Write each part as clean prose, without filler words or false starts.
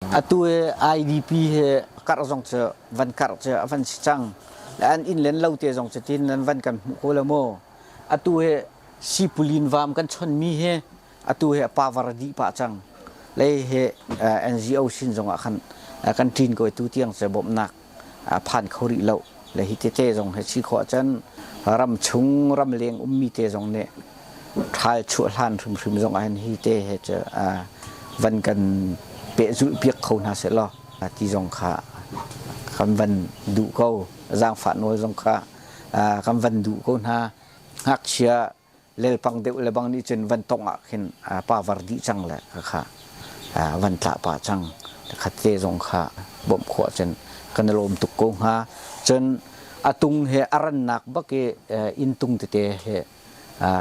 Atu hi IDP hi karh zong cu van karh cu a van si cang. Le an inn len lo te zong cu tin nan van kan hmuh ko lo maw? Atu hi sipulin vam kan chonmi hi atu hi a power a dih pah cang. Le hi NGO sin zong ah khan kan ṭin ko tu tiang cu bawmhnak phan kho rih lo. Le hi tete zong hi si khawh ahcun ram chung ramleng ummi te zong nih ṭhal chuah hlan hrimhrim zong ahhin hi te he cu van kan pehzulh piak kho hna seh law ti zong kha kan van duh ko. Zaangfah nawl zong kha kan van duh ko hna. Ngakchia lelpang deuh le bang nih cun van tongh ah khin pavar dih cang le kha van tlah pah cang. Khat te zong kha bawmh khawh cun kan i lawm tuk ko hnga. Cun a tung he a rannak bak i inn tung tete he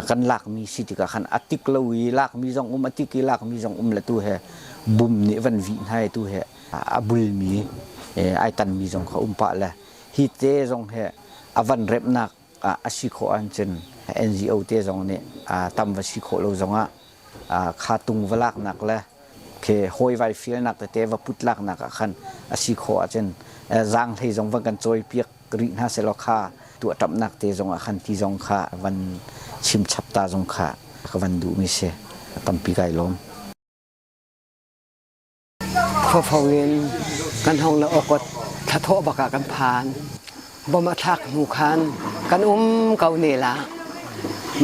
kan lakmi si tikah khan a tik lo i lakmi zong um a tik i lakmi zong um le tu he bum nih van vih hna i tu he a bulmi ai tanmi zong kha um pah le hi te zong he a van remhnak a si khawh ahcun NGO te zong nih tam va si khawh lo zongah kha tung va laknak le khi hawivai fialnak tete va put laknak ah khan a si khawh ahcun zaanghlei zong van kan cawipiak rih hna sehlaw kha tuahṭamhnak te zong ah khan ti zong kha van chim chap ta zong kha ka van duhmi si tampi kai lawm. Khuafo in kan hong le awkot thlathawh bak ah kan phan. Bom a thlak hnu khan kan um ko ne la.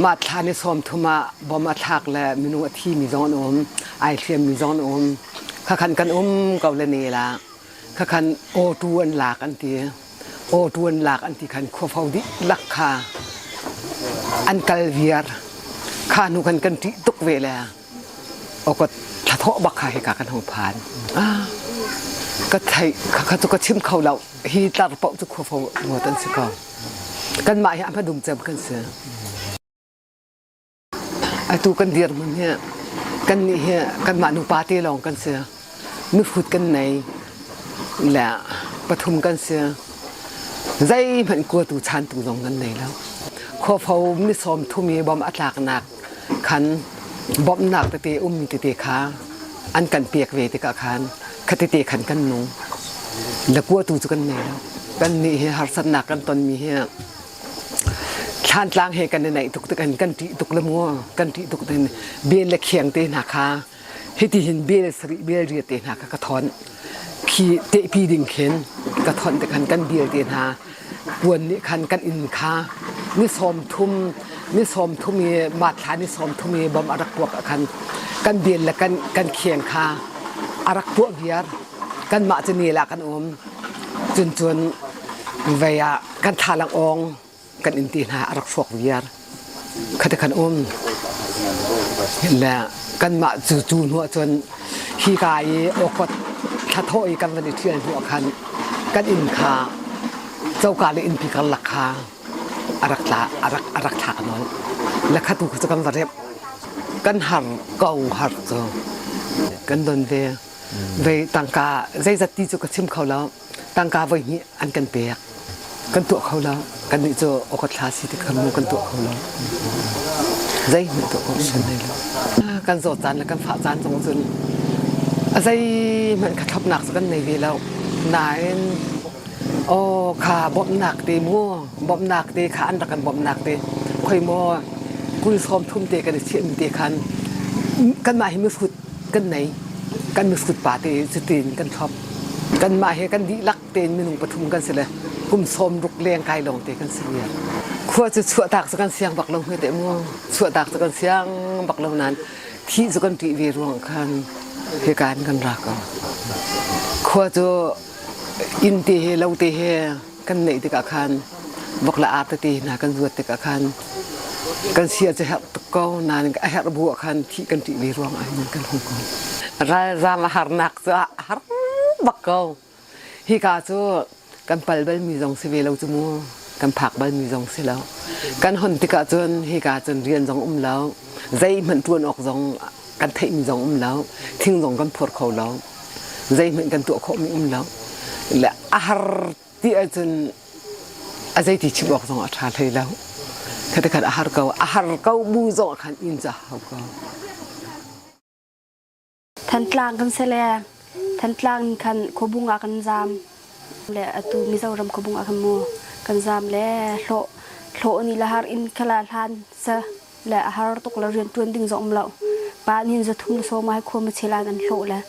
Mah thla ni sawm thum ah bom a thlak le minung a thi mi zong an um, ai hliam mi zong an um. Khakhan kan um ko le ne la. Khakhan awtu an lak an ti. Aw ṭuan lak an ti khan khuafo dihlak kha an kal viar. Kha hnu khan kan ṭih tuk ve le awkot thlathawh bak kha hika kan hung phan. Ah, ka thei kha cu ka chim kho lo. Hi tlar paoh cu khuafo ngawt an si ko. Kanmah hi a hmadung cem kan si. Atu kan dirhmun hi kannih hi kanmah nupa te lawng kan si. Mihrut kan nei le pathum kan si. Zeihmanh kuatu chantu zong kan nei lo. Khuafo ni sawm thum i bom a tlaknak khan bawmhnak tete ummi tete kha an kan pek ve tikah khan khatete khan kan nung. Le kuatu cu kan nei lo. Kannih hi harsatnak kan tonmi hi Thlantlang he kan i naih tuk tik in kan ṭih tuk le mu kan ṭih tuk tin bel le khiang te hna kha hiti hin bel sarih bel riat te hna kha ka thon khi tehpi ding khin ka thon te khan kan bel te hna puan nih khan kan inn kha ni sawm thum ni sawm thum i mathla ni sawm thum i bom a rak puak ah khan kan bel le kan kan khiang kha a rak puah viar kanmah cu nel ah kan um cun cun vei ah kan thlalang awng kan in ti hna a rak hrawk viar khate khan um le kanmah cu cu hnu ahcun hi ka i awkot thlathawh i kan van i ṭhial hnu ah khan kan inn kha coka le innpi karlak kha a rak tla a rak a rak thlak nawn le khatu cu kan va rep kan har ko har cu kan don ve ve tangka zeizat ti cu ka chim kho lo tangka voi hnih an kan pek kan tuah kho lo kannih cu awkot thla si ti kha mu kan tuah kho lo zeihmanh tuah khawh kan nei lo kan zawt caan le kan fah caan zong cun a zeihmanh kha thlopnak cu kan nei ve lo nain aw kha bawmhnak te mu bawmhnak te kha an rak kan bawmhnak te khoi maw kul sawm thum te kan i chiahmi te khan kanmah hi mihrut kan nei kan mihrut pa te cutin kan thlop kanmah he kan dihlak tein minung pathum kan si le kum sawm ruk leng kai lawng te kan si viar khua cu chuahtak cu kan siang bak lo hme te mu chuahtak cu kan siang bak lo nain thih cu kan ṭih ve ruang khan hika in kan ra ko khua cu inn te he lo te he kan neih tikah khan vok le ar tete hna kan zuat tikah khan kan sia cu herh tuk ko nain a herh bu ah khan thih kan ṭih ve ruang ah hin kan hung ko ralzam a harnak cu a har bak ko hika cu kan pal bal mi zong si ve lo cu mu kan phak bal mi zong si lo kan hon tikah cun hika cun rian zong um lo zeihmanh ṭuan awk zong kan theih mi zong um lo thing zong kan phur kho lo zeihmanh kan tuah khawh mi um lo le a har ti ahcun a zeiti chim awk zong a ṭha hlei lo khati khan a har ko a har ko bu zong khan in ca hau ko Thantlang kan si le. Thantlang in khan Khuabung ah kan zaam le atu Mizoram Khuabung ah khan mu kan zaam le hlawh hlawh ni le har in khala hlan sa le a har tuk le rian ṭuan ding zong um lo. Pa nih zathum le sawm hai khua ma chelan an hlawh le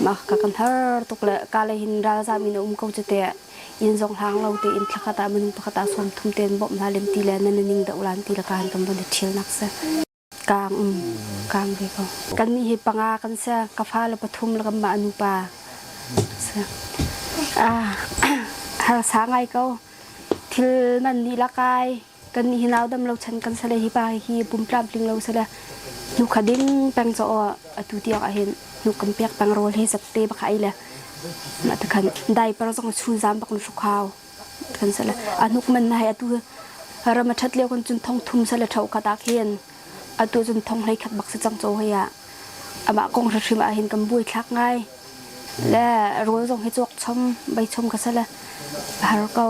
mah ka kan har tuk le ka le hin ralzam in a um ko cu te inn zong hlang lo te in thlakhat ah minung pakhat ah sawm thum ten bawmh hna lem ti le nan ning deuh lan ti le ka han kan van i ṭhial nak si. Kaang um kaang ve ko. Kan nih hi panga kan si ka fale pathum le kanmah nupa si. Ah harsa ngai ko. Thil man nih la kai kan nih hi nau dam lo chan kan sale hi pa hi pum tlamtling lo sale nu kha ding peng cho atu tiang ah hin nu kam pek peng rawl hi zat te bak ai le ma ta khan diaper zong chun zam bak nu khau kan sale anuk man na hai atu ram a that leo kan chun thong thum sale thau kha tak hian atu cun thong hlei khat bak si cang cho hei ah amah kong hrim ah hin kan buai thlak ngai le rawl zong hi cawk chom bei chom ka sale har ko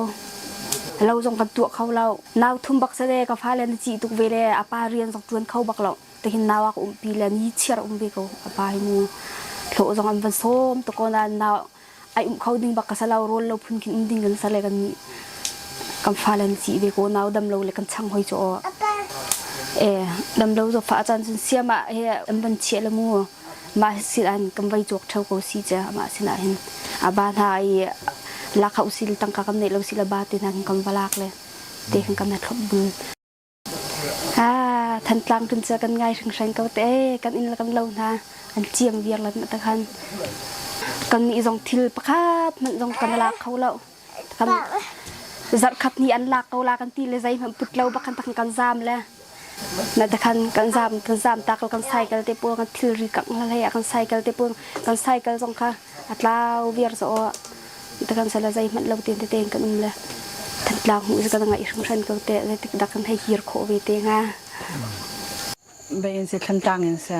lo zong kan tuah kho lo nau thum bak sale ka fale na ci tuk ve le apa rian zong tuan kho bak lo te hin nau ak umpi le ni chiar um ve ko apa hi mu thlo zong an van som to ko na nau ai um kho ding bak ka salo rawl lo phun khin um ding kan sale kan kan fale na ci ve ko nau dam lo le kan chang hoi cho e dam lo zo fa chan cun siama he an van chia le mu mah sin an kan vai cawk theo ko si che mah sinah hin aba hna i lak hau sil tangka kan neih lo si la ba te hna kan va lak le te kan kan thlop bul ah Thantlang kan cha kan ngai hringhran ko te kan in la kan lo hna an chiam viar lan ta khan kan nih zong thil pakhat hmanh zong kan lak kho lo kan zarh khat ni an lak ko la kan ti le zei hmanh put lo bak kan tak kan zam le na ta khan kan zam kan zam tak kan cycle te pawl kan thilri kang hlei kan cycle te pawl kan cycle zong kha a tlau viar zo ta kan sala zei hmanh lo te te kan um le Thantlang hu kan ngai hringhran ko te zeitik dak kan hei hir khawh ve te nga. Bei in si Thantlang in si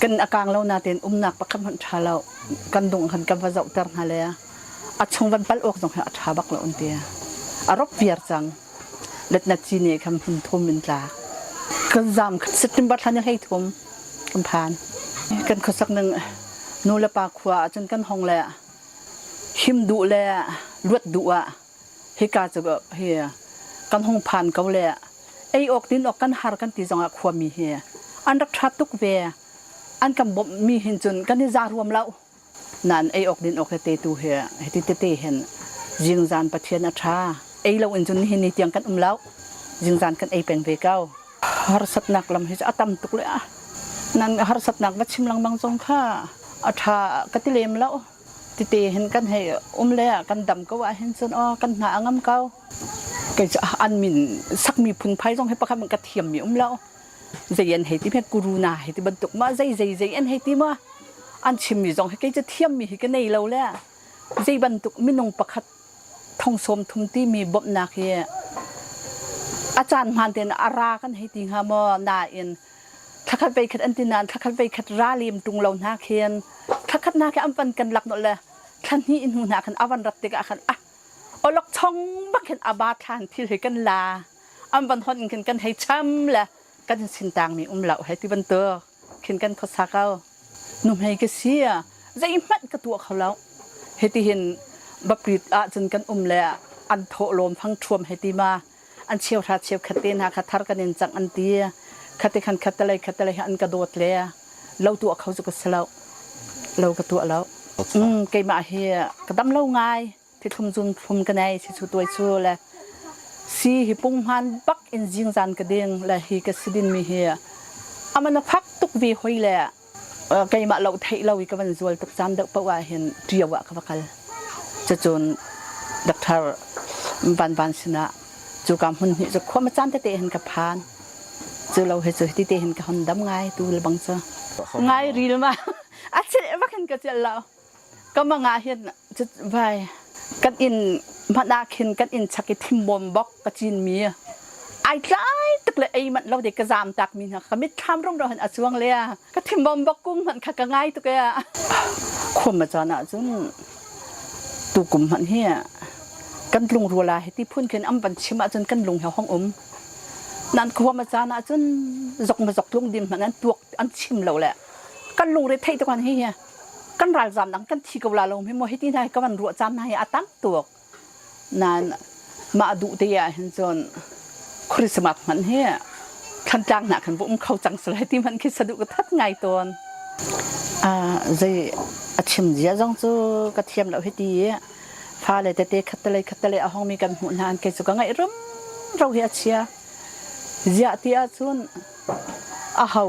kan akang lo natin umnak pakhat hmanh ṭha lo kan dung khan kan va zohter hna le a chung van pal awk zong hi a ṭha bak lo an ti a rop viar cang letnat ci ne khan hmun thum in tla kan zam September thla ni hlei thum kan phan kan khuasak ning nu le pa khua ahcun kan hong le him duh le luat duh ah hika cu hi kan hung phan ko le ei awk din awk kan har kan ti zong ah khuami hi an rak ṭha tuk ve an kan bawmh mi hin cun kan i za ruam lo Nan ei awk din awk tete tu hi hiti tete hin zingzan Pathian a ṭha. Ei lo in cun nihin ni tiang kan um lo. Zingzan kan ei peng ve ko. Harsatnak lam hi cu a tam tuk le a. Nan harsatnak va chim lengmang zong kha a ṭha ka ti lem lo. Tete hin kan hei um le kan dam ko ah hin cun aw kan hna a ngam ko. Kei cu an min sakmi phunphai zong hi pakhat ka thiammi um lo. Zei an hei ti hme kuruna hei ti bantuk ma zei zei zei an hei ti ma an chimmi zong hi kei cu thiammi hi ka nei lo le zei bantuk minung pakhat thong sawm thum timi bawmhnak hi a caan hmaan tein a ra kan hei ti hnga maw nain thlakhat vei khat an ti nain thlakhat vei khat ra lem tung lo hna khin thlakhat hna khi an van kan lak nolh le thla hnih hnu hna khan a van rat tikah khan ah olok chong bak hin a ba thlan thil hi kan la an van hon in khin kan hei cham le kan sin tang mi um lo he ti bantuk khin kan khuasa ko nuhmei ka si zeihmanh ka tuah kho lo hiti hin baprit ah cun kan um le an thawh lawm fang thuam he ti ma an cheu hra cheu khat te hna kha thar kan in cang an ti khate khan khatalei khatalei an ka dawt le lo tuah kho cu ka si lo lo ka tuah lo keimah hi ka dam lo ngai Thithlum zun thlum ka nei si chu tuai chu le si hi punghman bak in zingzan ka ding le hi ka si din mi hi amana fak tuk ve hoi le keimah lo theih lo i ka van zual tuk caan deuh paoh ah hin ṭio ah ka va kal cucun doctor van van sinah cu ka hmun hnih cu khua ma caan tete hin ka phan cu lo hi cu ti te hin ka hon dam ngai tu le bang cu ngai ril ma a chel bak hin ka chel lo Ka mang ah hin vai kan inn hmanh ah khin kan inn chak i thimbawm bok ka cinmi ai tlai tuk le ei manh lo de ka zaam tak mi hna ka mitthlam rumro hin a cuang le ka thimbawm bok kung hmanh kha ka ngai tuk e khua ma caan ah cun tukum hmanh hi kan lungrual ah hiti phun khin am van chim ahcun kan lung he hong um nan khua ma caan ah cun zok ma zok tlung dim hmanh an tuak an chim lo le kan lungre theih tuk an hi hi. Kan ralzaam dang kan thi ko la lo hme maw hiti hna hi ka van ruah caan hna hi a tam tuk. Nain mah duh te ah hin cun Christmas hmanh hi Thantlang hna khan va um kho cang sal ti hmanh khi saduh ka that ngai tawn. Zei a chim zia zong cu ka thiam lo hiti i fale tete khattelei khattelei a hongmi kan hmuh hna an kei cu ka ngaih rumro hi a chia. Ziah ti ahcun a ho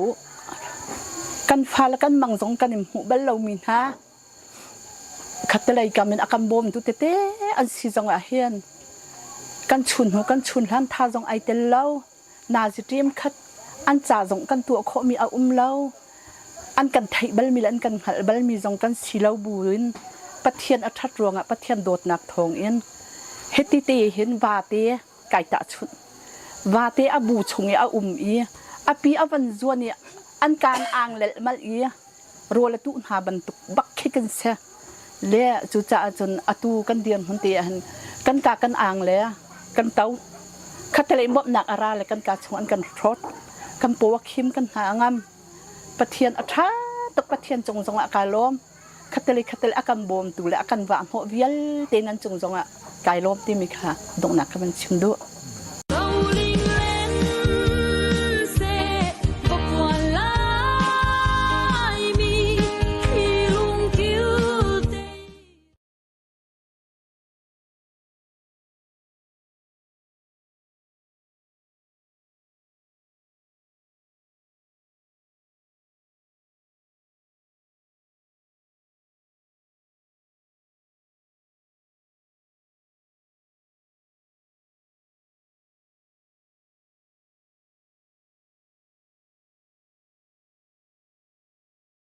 kan fale kan mang zong kan in hmuh bal lomi hna Khattelei kam in a kan bawmtu tete an si zong ah hin kan chun hnu kan chun hlan tha zong ai tel lo. Nazi ṭim khat an ca zong kan tuah khawhmi a um lo. An kan theih balmi le an kan hngalh balmi zong kan si lo buin Pathian a ṭhat ruangah Pathian dawtnak thawngin hiti te hin vate kai tahchunh. Vate a bu chung i a um i a pi a van zuan i an kaan ang lelhmalh i rawl a tuh hna bantuk bak khi kan si. Le cucaah cun atu kan dirhmun te ah hin kan ka kan ang le kan to. Khatalei bawmhnak a ra le kan ka chung an kan hrawt. Kan paw a khim kan hna a ngam. Pathian a ṭha tuk Pathian cung zongah kaa lawm. Khatalei khatalei a kan bawmtu le a kan vah hnawh vialte nan cung zongah kai lawm timi kha donghnak ka van chim duh.